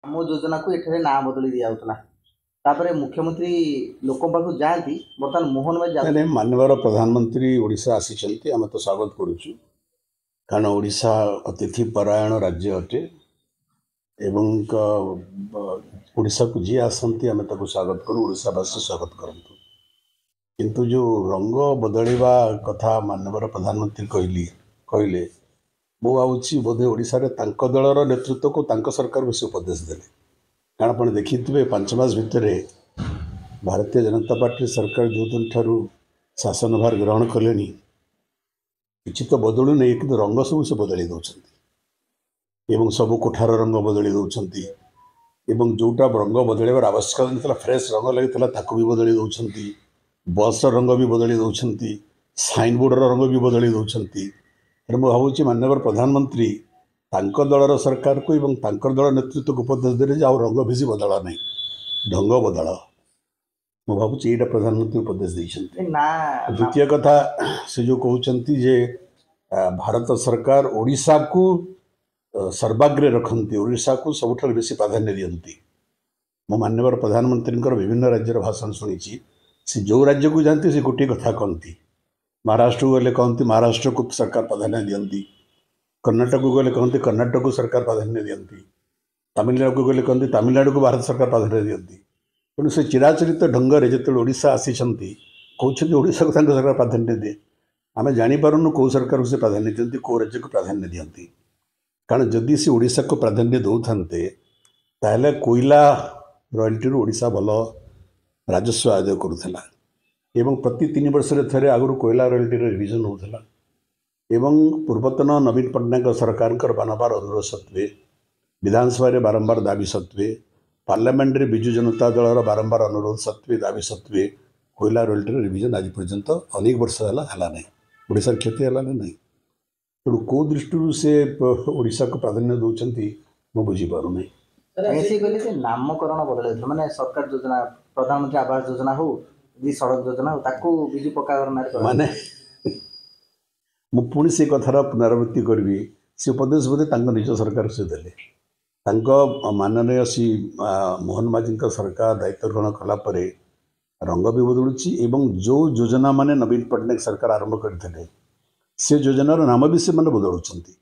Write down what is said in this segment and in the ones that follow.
ଆମ ଯୋଜନାକୁ ଏଠାରେ ନାଁ ବଦଳି ଦିଆଯାଉଥିଲା। ତାପରେ ମୁଖ୍ୟମନ୍ତ୍ରୀ ଲୋକଙ୍କ ପାଖକୁ ଯାଆନ୍ତି, ବର୍ତ୍ତମାନ ମୋହନ ମାଝୀ। ନାଇଁ, ମାନ୍ୟବର ପ୍ରଧାନମନ୍ତ୍ରୀ ଓଡ଼ିଶା ଆସିଛନ୍ତି, ଆମେ ତ ସ୍ୱାଗତ କରୁଛୁ, କାରଣ ଓଡ଼ିଶା ଅତିଥି ପରାୟଣ ରାଜ୍ୟ ଅଟେ ଏବଂ ଓଡ଼ିଶାକୁ ଯିଏ ଆସନ୍ତି ଆମେ ତାକୁ ସ୍ୱାଗତ କରୁ, ଓଡ଼ିଶାବାସୀ ସ୍ୱାଗତ କରନ୍ତୁ। କିନ୍ତୁ ଯେଉଁ ରଙ୍ଗ ବଦଳିବା କଥା ମାନ୍ୟବର ପ୍ରଧାନମନ୍ତ୍ରୀ କହିଲେ, ମୁଁ ଭାବୁଛି ବୋଧେ ଓଡ଼ିଶାରେ ତାଙ୍କ ଦଳର ନେତୃତ୍ୱକୁ, ତାଙ୍କ ସରକାରକୁ ସେ ଉପଦେଶ ଦେଲେ। କାରଣ ଆପଣ ଦେଖିଥିବେ, 5 ମାସ ଭିତରେ ଭାରତୀୟ ଜନତା ପାର୍ଟି ସରକାର ଯେଉଁଦିନ ଠାରୁ ଶାସନ ଭାର ଗ୍ରହଣ କଲେଣି, କିଛି ତ ବଦଳୁନି, କିନ୍ତୁ ରଙ୍ଗ ସବୁ ସେ ବଦଳେଇ ଦେଉଛନ୍ତି ଏବଂ ସବୁ କୋଠାର ରଙ୍ଗ ବଦଳେଇ ଦେଉଛନ୍ତି ଏବଂ ଯେଉଁଟା ରଙ୍ଗ ବଦଳେଇବାର ଆବଶ୍ୟକତା ନଥିଲା, ଫ୍ରେଶ୍ ରଙ୍ଗ ଲାଗିଥିଲା, ତାକୁ ବି ବଦଳେଇ ଦେଉଛନ୍ତି। ବସ୍ର ରଙ୍ଗ ବି ବଦଳେଇ ଦେଉଛନ୍ତି, ସାଇନବୋର୍ଡ଼ର ରଙ୍ଗ ବି ବଦଳେଇ ଦେଉଛନ୍ତି। ତେଣୁ ମୁଁ ଭାବୁଛି ମାନ୍ୟବର ପ୍ରଧାନମନ୍ତ୍ରୀ ତାଙ୍କ ଦଳର ସରକାରକୁ ଏବଂ ତାଙ୍କର ଦଳ ନେତୃତ୍ୱକୁ ଉପଦେଶ ଦେଲେ ଯେ ଆଉ ରଙ୍ଗ ବେଶୀ ବଦଳ ନାହିଁ, ଢଙ୍ଗ ବଦଳ। ମୁଁ ଭାବୁଛି ଏଇଟା ପ୍ରଧାନମନ୍ତ୍ରୀ ଉପଦେଶ ଦେଇଛନ୍ତି। ନା, ଦ୍ୱିତୀୟ କଥା, ସେ ଯେଉଁ କହୁଛନ୍ତି ଯେ ଭାରତ ସରକାର ଓଡ଼ିଶାକୁ ସର୍ବାଗ୍ରେ ରଖନ୍ତି, ଓଡ଼ିଶାକୁ ସବୁଠାରୁ ବେଶୀ ପ୍ରାଧାନ୍ୟ ଦିଅନ୍ତି। ମୁଁ ମାନ୍ୟବର ପ୍ରଧାନମନ୍ତ୍ରୀଙ୍କର ବିଭିନ୍ନ ରାଜ୍ୟର ଭାଷଣ ଶୁଣିଛି। ସେ ଯେଉଁ ରାଜ୍ୟକୁ ଯାଆନ୍ତି, ସେ ଗୋଟିଏ କଥା କହନ୍ତି। ମହାରାଷ୍ଟ୍ରକୁ ଗଲେ କହନ୍ତି ମହାରାଷ୍ଟ୍ରକୁ ସରକାର ପ୍ରାଧାନ୍ୟ ଦିଅନ୍ତି, କର୍ଣ୍ଣାଟକକୁ ଗଲେ କହନ୍ତି କର୍ଣ୍ଣାଟକକୁ ସରକାର ପ୍ରାଧାନ୍ୟ ଦିଅନ୍ତି, ତାମିଲନାଡ଼ୁକୁ ଗଲେ କହନ୍ତି ତାମିଲନାଡ଼ୁକୁ ଭାରତ ସରକାର ପ୍ରାଧାନ୍ୟ ଦିଅନ୍ତି। ତେଣୁ ସେ ଚିରାଚରିତ ଢଙ୍ଗରେ ଯେତେବେଳେ ଓଡ଼ିଶା ଆସିଛନ୍ତି, କହୁଛନ୍ତି ଓଡ଼ିଶାକୁ ତାଙ୍କ ସରକାର ପ୍ରାଧାନ୍ୟ ଦିଏ। ଆମେ ଜାଣିପାରୁନୁ କେଉଁ ସରକାରକୁ ସେ ପ୍ରାଧାନ୍ୟ ଦିଅନ୍ତି, କେଉଁ ରାଜ୍ୟକୁ ପ୍ରାଧାନ୍ୟ ଦିଅନ୍ତି। କାରଣ ଯଦି ସେ ଓଡ଼ିଶାକୁ ପ୍ରାଧାନ୍ୟ ଦେଉଥାନ୍ତେ, ତାହେଲେ କୋଇଲା ରୟାଲ୍ଟିରୁ ଓଡ଼ିଶା ଭଲ ରାଜସ୍ୱ ଆଦାୟ କରୁଥିଲା ଏବଂ ପ୍ରତି 3 ବର୍ଷରେ ଥରେ ଆଗରୁ କୋଇଲା ରୟାଲ୍ଟିର ରିଭିଜନ୍ ହେଉଥିଲା ଏବଂ ପୂର୍ବତନ ନବୀନ ପଟ୍ଟନାୟକ ସରକାରଙ୍କର ବାରମ୍ବାର ଅନୁରୋଧ ସତ୍ତ୍ୱେ, ବିଧାନସଭାରେ ବାରମ୍ବାର ଦାବି ସତ୍ତ୍ୱେ, ପାର୍ଲାମେଣ୍ଟରେ ବିଜୁ ଜନତା ଦଳର ବାରମ୍ବାର ଅନୁରୋଧ ସତ୍ତ୍ୱେ, ଦାବି ସତ୍ତ୍ୱେ କୋଇଲା ରୟାଲ୍ଟିର ରିଭିଜନ୍ ଆଜି ପର୍ଯ୍ୟନ୍ତ ଅନେକ ବର୍ଷ ହେଲା ହେଲା ନାହିଁ। ଓଡ଼ିଶାର କ୍ଷତି ହେଲା ନା ନାହିଁ? ତେଣୁ କେଉଁ ଦୃଷ୍ଟିରୁ ସେ ଓଡ଼ିଶାକୁ ପ୍ରାଧାନ୍ୟ ଦେଉଛନ୍ତି, ମୁଁ ବୁଝିପାରୁନାହିଁ। ସେ କହିଲେ ଯେ ନାମକରଣ ବଦଳାଇଥିଲା, ମାନେ ସରକାର ଯୋଜନା, ପ୍ରଧାନମନ୍ତ୍ରୀ ଆବାସ ଯୋଜନା ହଉ କି ସଡ଼କ ଯୋଜନା ହଉ, ତାକୁ ବିଜୁ ପକ୍କା ଘର ନାଁରେ। ମାନେ ମୁଁ ପୁଣି ସେ କଥାର ପୁନରାବୃତ୍ତି କରିବି, ସେ ଉପଦେଶ ବୋଧେ ତାଙ୍କ ନିଜ ସରକାର ସେ ଦେଲେ। ତାଙ୍କ ମାନନୀୟ ଶ୍ରୀ ମୋହନ ମାଝୀଙ୍କ ସରକାର ଦାୟିତ୍ୱ ଗ୍ରହଣ କଲା ପରେ ରଙ୍ଗ ବି ବଦଳୁଛି ଏବଂ ଯେଉଁ ଯୋଜନା ମାନେ ନବୀନ ପଟ୍ଟନାୟକ ସରକାର ଆରମ୍ଭ କରିଥିଲେ, ସେ ଯୋଜନାର ନାମ ବି ସେମାନେ ବଦଳାଉଛନ୍ତି।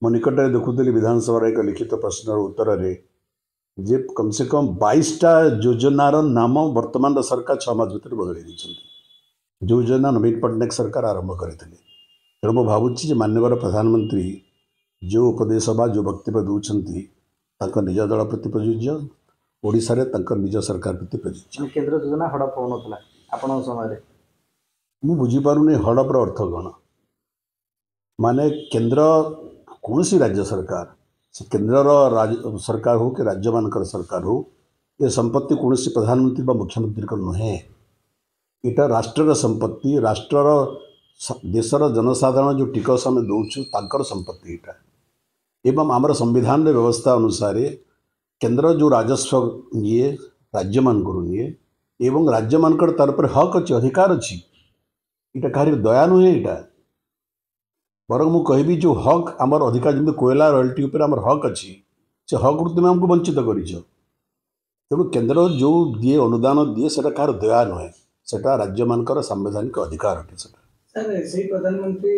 ମୁଁ ନିକଟରେ ଦେଖୁଥିଲି ବିଧାନସଭାର ଏକ ଲିଖିତ ପ୍ରଶ୍ନର ଉତ୍ତରରେ ଯେ କମ୍ ସେ କମ୍ 22ଟା ଯୋଜନାର ନାମ ବର୍ତ୍ତମାନର ସରକାର 6 ମାସ ଭିତରେ ବଦଳାଇ ଦେଇଛନ୍ତି, ଯେଉଁ ଯୋଜନା ନବୀନ ପଟ୍ଟନାୟକ ସରକାର ଆରମ୍ଭ କରିଥିଲେ। ତେଣୁ ମୁଁ ଭାବୁଛି ଯେ ମାନ୍ୟବର ପ୍ରଧାନମନ୍ତ୍ରୀ ଯେଉଁ ଉପଦେଶ ବା ଯେଉଁ ବକ୍ତବ୍ୟ ଦେଉଛନ୍ତି, ତାଙ୍କ ନିଜ ଦଳ ପ୍ରତି ପ୍ରଯୁଜ୍ୟ, ଓଡ଼ିଶାରେ ତାଙ୍କ ନିଜ ସରକାର ପ୍ରତି ପ୍ରଯୁଜ୍ୟ। କେନ୍ଦ୍ର ଯୋଜନା ହଡ଼ପ ହେଉନଥିଲା ଆପଣଙ୍କ ସମୟରେ? ମୁଁ ବୁଝିପାରୁନି ହଡ଼ପର ଅର୍ଥ କ'ଣ। ମାନେ କେନ୍ଦ୍ର କୌଣସି ରାଜ୍ୟ ସରକାର, ସେ କେନ୍ଦ୍ରର ସରକାର ହଉ କି ରାଜ୍ୟମାନଙ୍କର ସରକାର ହଉ, ଏ ସମ୍ପତ୍ତି କୌଣସି ପ୍ରଧାନମନ୍ତ୍ରୀ ବା ମୁଖ୍ୟମନ୍ତ୍ରୀଙ୍କର ନୁହେଁ। ଏଇଟା ରାଷ୍ଟ୍ରର ସମ୍ପତ୍ତି, ରାଷ୍ଟ୍ରର, ଦେଶର ଜନସାଧାରଣ ଯେଉଁ ଟିକସ ଆମେ ଦେଉଛୁ, ତାଙ୍କର ସମ୍ପତ୍ତି ଏଇଟା। ଏବଂ ଆମର ସମ୍ବିଧାନର ବ୍ୟବସ୍ଥା ଅନୁସାରେ କେନ୍ଦ୍ର ଯେଉଁ ରାଜସ୍ୱ ନିଏ, ରାଜ୍ୟମାନଙ୍କରୁ ନିଏ ଏବଂ ରାଜ୍ୟମାନଙ୍କର ତାର ଉପରେ ହକ୍ ଅଛି, ଅଧିକାର ଅଛି। ଏଇଟା କାହାରି ଦୟା ନୁହେଁ ଏଇଟା। ବରଂ ମୁଁ କହିବି ଯେଉଁ ହକ୍ ଆମର ଅଧିକାର, ଯେମିତି କୋଇଲା ରୟାଲ୍ଟି ଉପରେ ଆମର ହକ୍ ଅଛି, ସେ ହକ୍ରୁ ତୁମେ ଆମକୁ ବଞ୍ଚିତ କରିଛ। ତେଣୁ କେନ୍ଦ୍ର ଯେଉଁ ଦିଏ, ଅନୁଦାନ ଦିଏ, ସେଇଟା କାହାର ଦୟା ନୁହେଁ, ସେଇଟା ରାଜ୍ୟମାନଙ୍କର ସାମ୍ବିଧାନିକ ଅଧିକାର ଅଟେ ସେଟା। ସାର୍, ସେଇ ପ୍ରଧାନମନ୍ତ୍ରୀ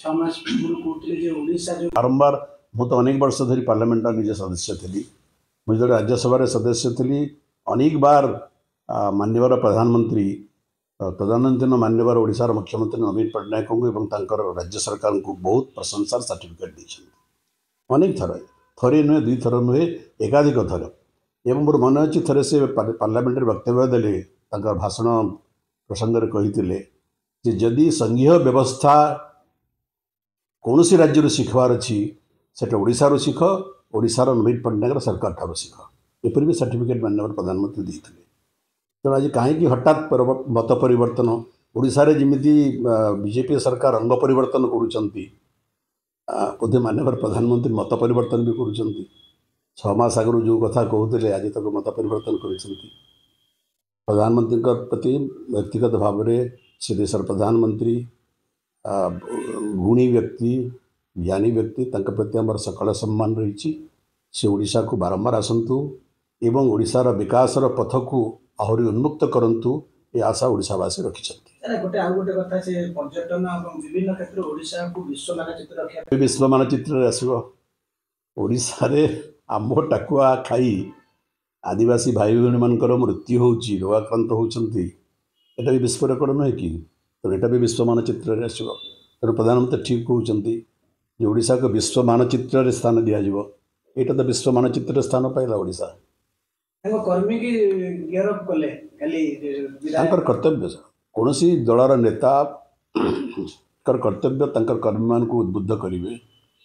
6 ମାସ ପୂର୍ବରୁ କହୁଥିଲେ ଯେ ଓଡ଼ିଶା ଯେଉଁ ବାରମ୍ବାର, ମୁଁ ତ ଅନେକ ବର୍ଷ ଧରି ପାର୍ଲାମେଣ୍ଟର ନିଜେ ସଦସ୍ୟ ଥିଲି। ମୁଁ ଯେତେବେଳେ ରାଜ୍ୟସଭାରେ ସଦସ୍ୟ ଥିଲି, ଅନେକ ବାର ମାନ୍ୟବର ପ୍ରଧାନମନ୍ତ୍ରୀ ତଦାନୀନ୍ତନ ମାନ୍ୟବର ଓଡ଼ିଶାର ମୁଖ୍ୟମନ୍ତ୍ରୀ ନବୀନ ପଟ୍ଟନାୟକଙ୍କୁ ଏବଂ ତାଙ୍କର ରାଜ୍ୟ ସରକାରଙ୍କୁ ବହୁତ ପ୍ରଶଂସାର ସାର୍ଟିଫିକେଟ୍ ଦେଇଛନ୍ତି ଅନେକ ଥର, ଥରେ ନୁହେଁ, ଦୁଇଥର ନୁହେଁ, ଏକାଧିକ ଥର। ଏବଂ ମୋର ମନେ ଅଛି, ଥରେ ସେ ପାର୍ଲାମେଣ୍ଟରେ ବକ୍ତବ୍ୟ ଦେଲେ, ତାଙ୍କ ଭାଷଣ ପ୍ରସଙ୍ଗରେ କହିଥିଲେ ଯେ ଯଦି ସଂଘୀୟ ବ୍ୟବସ୍ଥା କୌଣସି ରାଜ୍ୟରୁ ଶିଖିବାର ଅଛି, ସେଟା ଓଡ଼ିଶାରୁ ଶିଖ, ଓଡ଼ିଶାର ନବୀନ ପଟ୍ଟନାୟକର ସରକାର ଠାରୁ ଶିଖ। ଏପରି ବି ସାର୍ଟିଫିକେଟ୍ ମାନ୍ୟବର ପ୍ରଧାନମନ୍ତ୍ରୀ ଦେଇଥିଲେ। ତେଣୁ ଆଜି କାହିଁକି ହଠାତ୍ ମତ ପରିବର୍ତ୍ତନ? ଓଡ଼ିଶାରେ ଯେମିତି ବିଜେପି ସରକାର ରଙ୍ଗ ପରିବର୍ତ୍ତନ କରୁଛନ୍ତି, ବୋଧେ ମାନ୍ୟବର ପ୍ରଧାନମନ୍ତ୍ରୀ ମତ ପରିବର୍ତ୍ତନ ବି କରୁଛନ୍ତି। 6 ମାସ ଆଗରୁ ଯେଉଁ କଥା କହୁଥିଲେ, ଆଜି ତାକୁ ମତ ପରିବର୍ତ୍ତନ କରିଛନ୍ତି। ପ୍ରଧାନମନ୍ତ୍ରୀଙ୍କ ପ୍ରତି ବ୍ୟକ୍ତିଗତ ଭାବରେ, ସେ ଦେଶର ପ୍ରଧାନମନ୍ତ୍ରୀ, ଗୁଣୀ ବ୍ୟକ୍ତି, ଜ୍ଞାନୀ ବ୍ୟକ୍ତି, ତାଙ୍କ ପ୍ରତି ଆମର ସକଳ ସମ୍ମାନ ରହିଛି। ସେ ଓଡ଼ିଶାକୁ ବାରମ୍ବାର ଆସନ୍ତୁ ଏବଂ ଓଡ଼ିଶାର ବିକାଶର ପଥକୁ ଆହୁରି ଉନ୍ମୁକ୍ତ କରନ୍ତୁ, ଏ ଆଶା ଓଡ଼ିଶାବାସୀ ରଖିଛନ୍ତି। ସାର୍, ଗୋଟେ ଆଉ ଗୋଟେ କଥା, ସେ ପର୍ଯ୍ୟଟନ ଏବଂ ବିଭିନ୍ନ କ୍ଷେତ୍ରରେ ଓଡ଼ିଶାକୁ ବିଶ୍ୱ ମାନଚିତ୍ର ରଖିବା ବିଶ୍ୱ ମାନଚିତ୍ରରେ ଆସିବ। ଓଡ଼ିଶାରେ ଆମ୍ବ ଟାକୁଆ ଖାଇ ଆଦିବାସୀ ଭାଇ ଭଉଣୀମାନଙ୍କର ମୃତ୍ୟୁ ହେଉଛି, ରୋଗାକ୍ରାନ୍ତ ହେଉଛନ୍ତି, ଏଇଟା ବି ବିଶ୍ୱ ରେକର୍ଡ଼ ନୁହେଁ କି? ତେଣୁ ଏଇଟା ବି ବିଶ୍ୱ ମାନଚିତ୍ରରେ ଆସିବ। ତେଣୁ ପ୍ରଧାନମନ୍ତ୍ରୀ ଠିକ୍ କହୁଛନ୍ତି ଯେ ଓଡ଼ିଶାକୁ ବିଶ୍ୱ ମାନଚିତ୍ରରେ ସ୍ଥାନ ଦିଆଯିବ। ଏଇଟା ତ ବିଶ୍ୱ ମାନଚିତ୍ରରେ ସ୍ଥାନ ପାଇଲା ଓଡ଼ିଶା। ତାଙ୍କ କର୍ମୀକି ଗିୟର ଅପ୍ କଲେ କାଲି ତାଙ୍କର କର୍ତ୍ତବ୍ୟ, କୌଣସି ଦଳର ନେତାଙ୍କର କର୍ତ୍ତବ୍ୟ ତାଙ୍କର କର୍ମୀମାନଙ୍କୁ ଉଦ୍ବୁଦ୍ଧ କରିବେ,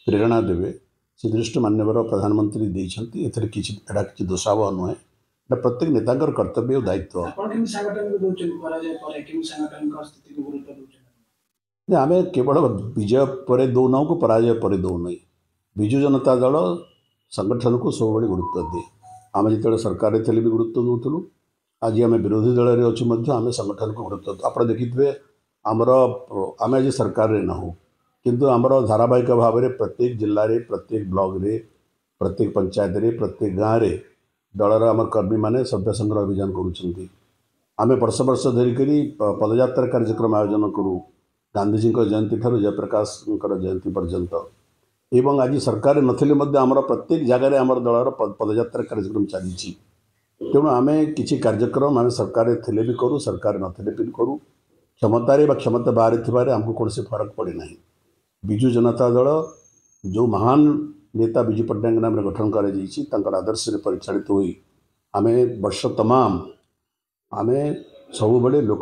ପ୍ରେରଣା ଦେବେ। ସେ ଦୃଷ୍ଟି ମାନ୍ୟବର ପ୍ରଧାନମନ୍ତ୍ରୀ ଦେଇଛନ୍ତି। ଏଥିରେ କିଛି ଏଇଟା କିଛି ଦୋଷାବହ ନୁହେଁ, ଏଇଟା ପ୍ରତ୍ୟେକ ନେତାଙ୍କର କର୍ତ୍ତବ୍ୟ ଓ ଦାୟିତ୍ୱ। ଆପଣ କେମିତି ସାଙ୍ଗଠନକୁ ଦେଉଛନ୍ତି? ପରାଜୟ ପରେ କେମିତି ସାଙ୍ଗଠନିକ ସ୍ଥିତିକୁ ଗୁରୁତ୍ୱ ଦେଉଛନ୍ତି? ଆମେ କେବଳ ବିଜୟ ପରେ ଦେଉନାହୁଁ କି ପରାଜୟ ପରେ ଦେଉନାହିଁ। ବିଜୁ ଜନତା ଦଳ ସଂଗଠନକୁ ସବୁବେଳେ ଗୁରୁତ୍ୱ ଦିଏ। ଆମେ ଯେତେବେଳେ ସରକାରରେ ଥିଲେ ବି ଗୁରୁତ୍ୱ ଦେଉଥିଲୁ, ଆଜି ଆମେ ବିରୋଧୀ ଦଳରେ ଅଛୁ ମଧ୍ୟ ଆମେ ସଂଗଠନକୁ ଗୁରୁତ୍ୱ ଦେଉ। ଆପଣ ଦେଖିଥିବେ ଆମର, ଆମେ ଆଜି ସରକାରରେ ନାହୁଁ, କିନ୍ତୁ ଆମର ଧାରାବାହିକ ଭାବରେ ପ୍ରତ୍ୟେକ ଜିଲ୍ଲାରେ, ପ୍ରତ୍ୟେକ ବ୍ଲକରେ, ପ୍ରତ୍ୟେକ ପଞ୍ଚାୟତରେ, ପ୍ରତ୍ୟେକ ଗାଁରେ ଦଳର ଆମ କର୍ମୀମାନେ ସଭ୍ୟ ସଂଗ୍ରହ ଅଭିଯାନ କରୁଛନ୍ତି। ଆମେ ବର୍ଷ ବର୍ଷ ଧରିକରି ପଦଯାତ୍ରା କାର୍ଯ୍ୟକ୍ରମ ଆୟୋଜନ କରୁ, ଗାନ୍ଧିଜୀଙ୍କ ଜୟନ୍ତୀ ଠାରୁ ଜୟପ୍ରକାଶଙ୍କର ଜୟନ୍ତୀ ପର୍ଯ୍ୟନ୍ତ। ଏବଂ ଆଜି ସରକାରରେ ନଥିଲେ ମଧ୍ୟ ଆମର ପ୍ରତ୍ୟେକ ଜାଗାରେ ଆମର ଦଳର ପଦଯାତ୍ରା କାର୍ଯ୍ୟକ୍ରମ ଚାଲିଛି। ତେଣୁ ଆମେ କିଛି କାର୍ଯ୍ୟକ୍ରମ ଆମେ ସରକାରରେ ଥିଲେ ବି କରୁ, ସରକାର ନଥିଲେ ବି କରୁ। କ୍ଷମତାରେ ବା କ୍ଷମତା ବାହାରେ ଥିବାରେ ଆମକୁ କୌଣସି ଫରକ ପଡ଼େ ନାହିଁ। ବିଜୁ ଜନତା ଦଳ ଯେଉଁ ମହାନ ନେତା ବିଜୁ ପଟ୍ଟନାୟକ ନାମରେ ଗଠନ କରାଯାଇଛି, ତାଙ୍କର ଆଦର୍ଶରେ ପରିଚାଳିତ ହୋଇ ଆମେ ବର୍ଷ ତମାମ ଆମେ ସବୁବେଳେ ଲୋକ